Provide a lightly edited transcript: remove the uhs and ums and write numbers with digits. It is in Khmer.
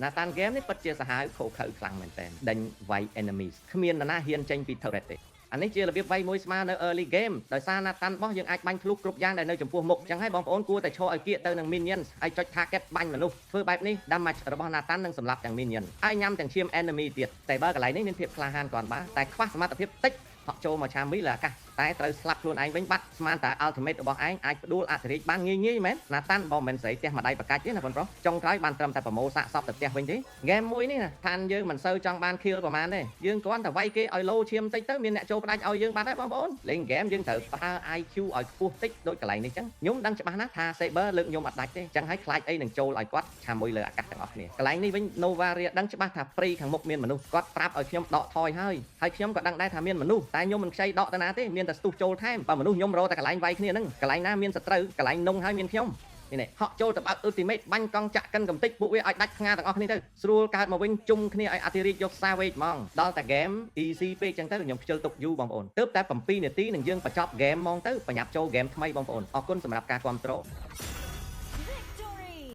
Nathan game នេះពិតជាសាហាវខូខើខ្លាំងមែនតើដេញវាយ enemies គ្មាននរណាហ៊ានចេញពី turret ទេអានេះជារបៀបវាយមួយស្មើនៅ early game ដោយសារ Nathan បោះយើងអាចបាញ់ធ្លុះគ្រប់យ៉ាងដែលនៅចំពោះមុខចឹងហើយបងប្អូនគួរតែឈរឲ្យគៀកទៅនឹង minions ហើយចុច target បាញ់មនុស្សធ្វើបែបនេះ damage របស់ Nathan នឹងសម្លាប់ទាំង minion ហើយញ៉ាំទាំងឈាម enemy ទៀតតែបើកន្លែងនេះមានភាពក្លាហានគ្រាន់បើតែខ្វះសមត្ថភាពតិចហក់ចូលមកឆាមីលើអាកាសតែត្រូវស្លាប់ខ្លួនឯងវិញបាត់ស្មានតែ ultimate របស់ឯងអាចផ្ដួលអធិរាជបានងាយងាយមែនណាតាន់បើមិនស្រីផ្ទះម្ដាយប្រកាច់ទេណាបងប្រុសចុងក្រោយបានត្រឹមតែប្រមូលសាកសពទៅផ្ទះវិញទេហ្គេមមួយនេះណាឋានយើងមិនសូវចង់បាន kill ប្រហែលទេយើងគ្រាន់តែវាយគេឲ្យលោឈាមតិចទៅមានអ្នកចូលផ្ដាច់ឲ្យយើងបាត់ហើយបងប្អូនលេងហ្គេមយើងត្រូវប្រើ IQ ឲ្យខ្ពស់តិចដូចកន្លែងនេះចឹងខ្ញុំដឹងច្បាស់ណាស់ថា Saber លើកខ្ញុំអត់ដាច់ទេចឹងហើយខ្លាចអីនឹងចូលឲ្យគាត់ឆាមួយលើអាកាសទាំងអស់គ្នាកន្លែងនេះវិញ Novaria ដឹងច្បាស់ថា free ខាងមុខមានមនុស្សគាត់ប្រាប់ឲ្យខ្ញុំដកថយហើយហើយខ្ញុំក៏ដឹងដែរថាមានមនុស្សតែខ្ញុំមិនខ្ចីដកទៅណាទេមានតែស្ទុះចូលថែមបើមនុស្សខ្ញុំរកតែកន្លែងវាយគ្នាហ្នឹងកន្លែងណាមានសត្រូវកន្លែងនងហើយមានខ្ញុំនេះហក់ចូលទៅបើក ultimate បាញ់កង់ចាក់កិនកំតិចពួកវាឲ្យដាច់ផ្ងាទាំងអស់គ្នាទៅស្រួលកើតមកវិញជុំគ្នាឲ្យអធិរាជយក savage ហ្មងដល់តែ game easy ពេកចឹងទៅខ្ញុំខ្ជិលទុកយូរបងប្អូនទើបតែ7នាទីនឹងយើងបញ្ចប់ game ហ្មងទៅបញ្ញាប់ចូល game ថ្មីបងប្អូនអរគុណសម្រាប់ការគ្រប់គ្រង។